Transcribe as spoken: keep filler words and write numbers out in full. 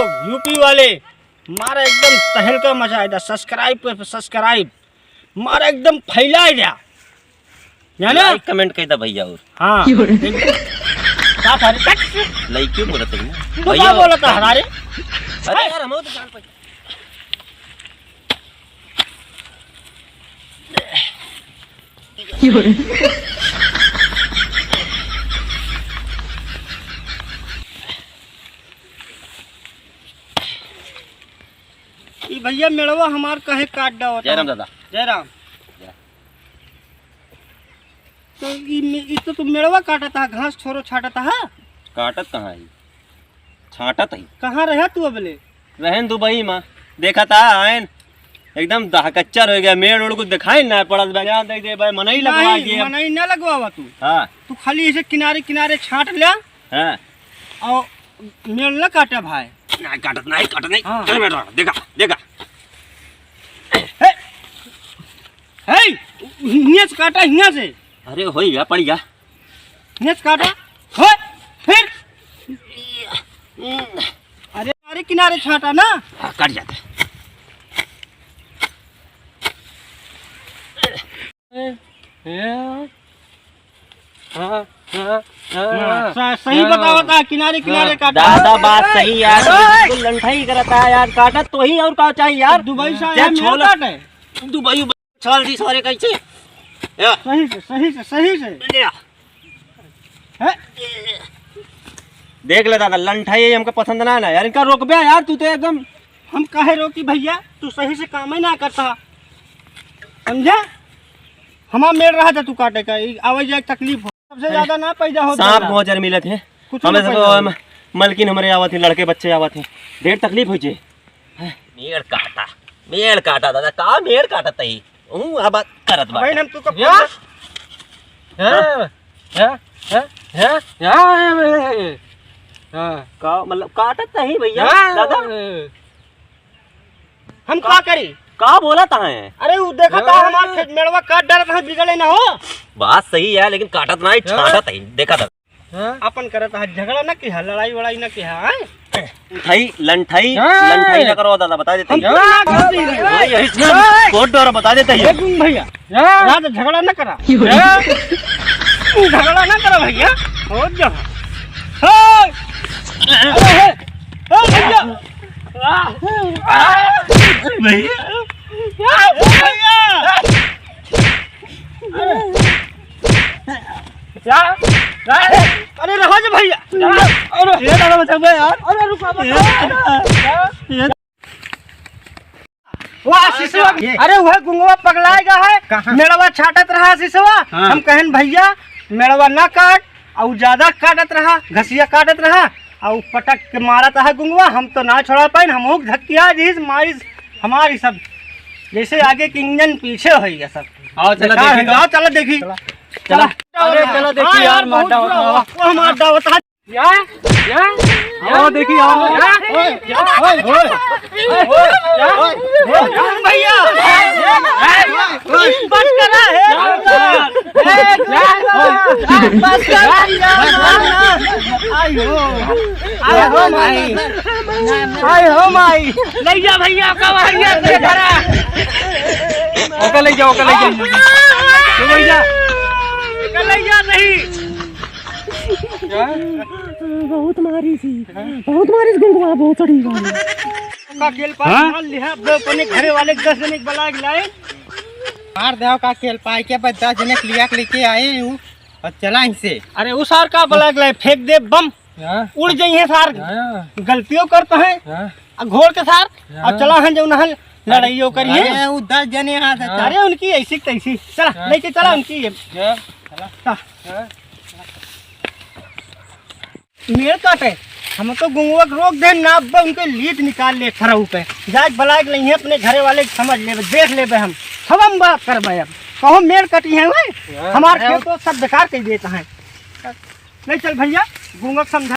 यूपी वाले, मारा एकदम तहलका मचाइ द्या, subscribe पे subscribe, मारा एकदम फैलाइ द्या, जाना? Like comment कइ द्या भइया और। हाँ। का था रे? लइके बोलत है ना। तू भइया का बोलत है रे? अरे यार, हम तो जान पाए। ई भइया मेड़वा हमार काहे काट डावत जय राम है? दादा। जय राम। जय। तो ई मे-, ई तो तू मेड़वा काटत हा, घास छोरो छाटत हा? काटत कहाँ है? छाटत है। कहाँ रहा तू अबले? रहन दुबई मा। देखा था आयन, एकदम दहकच्चर होइ गया, मेड़ ओड़ कुछ दिखाई ना पड़त बा। यहाँ देख दे भाई, मनई लगवा नहीं, दिए। मनई ना लगवावा तू। हाँ। तू खाली ऐसे किनारे किनारे छाट ल्या। हाँ। और मेड़ ना काटा भाई। नहीं काटत, नहीं काटत, नहीं। हाँ। अरे बेटा, देखा, देखा। हे, हे, हियाँ से काटा, हियाँ से। अरे होई गया, पड़ गया। हियाँ से काटा। हो, फिर। अरे, अरे किनारे छाटा ना। हाँ, कट जाता है। हाँ, हाँ, हाँ, हाँ, हाँ, हाँ। स-, सही बतावत है, किनारे, किनारे काटा। दादा, बात सही यार, ओए! बिल्कुल लंठाई करता है यार, काटत तो ही और का चाहिए यार? दुबई से आया, मेड़ काटे। दुबई उबई छाल दी सारे कैसे? या। सही से, सही से, सही से। ले आ। हैं? देख ले दादा, लंठाई हमका पसंद ना ना यार, इनका रोकबे यार, तू तो एकदम हम काहे रोकी भइया, तू सही से काम ही ना करता। समझा? हमार मेड़ रहा था तू काटे का, ई आवे जाए तकलीफ हो। सबसे ज्यादा ना पैदा होत सांप दादा। गोजर मिलत है। कुछ हमें ना सब पैदा होत। मलकिन हमरे आवत है, लड़के बच्चे आवत है, ढेर तकलीफ होइ जे। मेड़ काटा, मेड़ काटा दादा, का मेड़ काटत ही? हूँ, आ बात करत बा। भाई, हम तू का या? फोन या? हाँ। या? या? या? या? या? हाँ। का मतलब काटत नहीं भइया, या? दादा? हम का करी? का बोलत है? अरे, उ देखा था हाँ। हमार खेत मेड़वा काट डालत है, बिगड़े ना हो। बात सही है, लेकिन काटत नहीं, हाँ। छाटत है, देखा था। हाँ। अपन करत है, झगड़ा ना किहा, लड़ाई वड़ाई ना किहा, हैं? लंठाई, लंठाई, हाँ। लंठाई ना करो दादा, बता देते हम हैं। क्या करती है? वही है, हाँ। कोट डोर बता देते हैं। ए, तुम भइया, हाँ। यहाँ तो झगड़ा ना करा। क्यों रे? हाँ। झगड़ा ना करा भइया, हो जा। हाँ। अरे, हे, ओ भइया। भइया। भइया। अरे, अरे, रहा जा भइया। अरे, ये दादा बचा बे यार। अरे, रुका, ये बचा। दादा। ये वो आशीषवा, ये। अरे, वह गुंगवा पगलाए गा है। कहाँ? मेड़वा छाटत रहा आशीषवा। हाँ। हम कहन, "भइया, मेड़वा ना काट।" अउ ज्यादा काटत रहा, घसिया काटत रहा, अउ पटक के मारत रहा गुंगवा, हम तो ना छोड़ा पाइन, हमहू के धकिया दिहिस, मारिस, हमारी सब, जैसे आगे के इंजन पीछे होइ गया सब। आओ, चला बेकार देखी है, तो। आओ, चला देखी। चला। चला। अरे, चला देखी हाँ यार, यार, बहुत मार डावत बुरा हुआ। हुआ, वो मार डावत है। या, या, आओ, देखी, आओ। या, ओए, ओए, ओए, ओए, ओए, ओए, भइया। बस करा है। ए, जा, बस कर भइया। आई हो, आई हो माई, आई हो माई। ले जा भइया, कवरिया के घरा। ओके ले जाओ, ओके ले जाओ। तू भइया। ओके ले जा नहीं। क्या? बहुत मारिस ही, बहुत मारिस गुंगवा, बहुत चढ़ी गई। का खेल पास हाँ? मान लिहा, अब अपने घरे वाले के दस जने के बलाए के लाए। मार देव का खेल पाए के, बस दस जने के लिया के लेके आए हूँ और चला इनसे। अरे, उ सार का बलाए के लाए, फेंक दे बम, हाँ। उड़ जाइए सार। हाँ। गलतियों करते हैं, हाँ। आ घोड़ के सार, हाँ। और चला हैं जो नहल लड़ाइयों करिए। अरे, उ दस जने यहाँ से हाँ। अरे, उनकी ऐसी तैसी। चला, हाँ। लेके चला हाँ। उनकी ये। हाँ। हाँ। हाँ। मेड़ काटे, हम तो गुंगवा के रोक दे, ना अब्बा उनके लीद निकाल ले खरऊ पे। जाए बलाए के नहीं है, अपने घरे वाले के समझ लेबे, देख लेबे हम। सब हम बात करबे अब। कहो मेड़ कटी है वही, हाँ, हमार हाँ। खेत तो सब बेकार कर देता है। ले चल भइया, गुंगवा के समझा।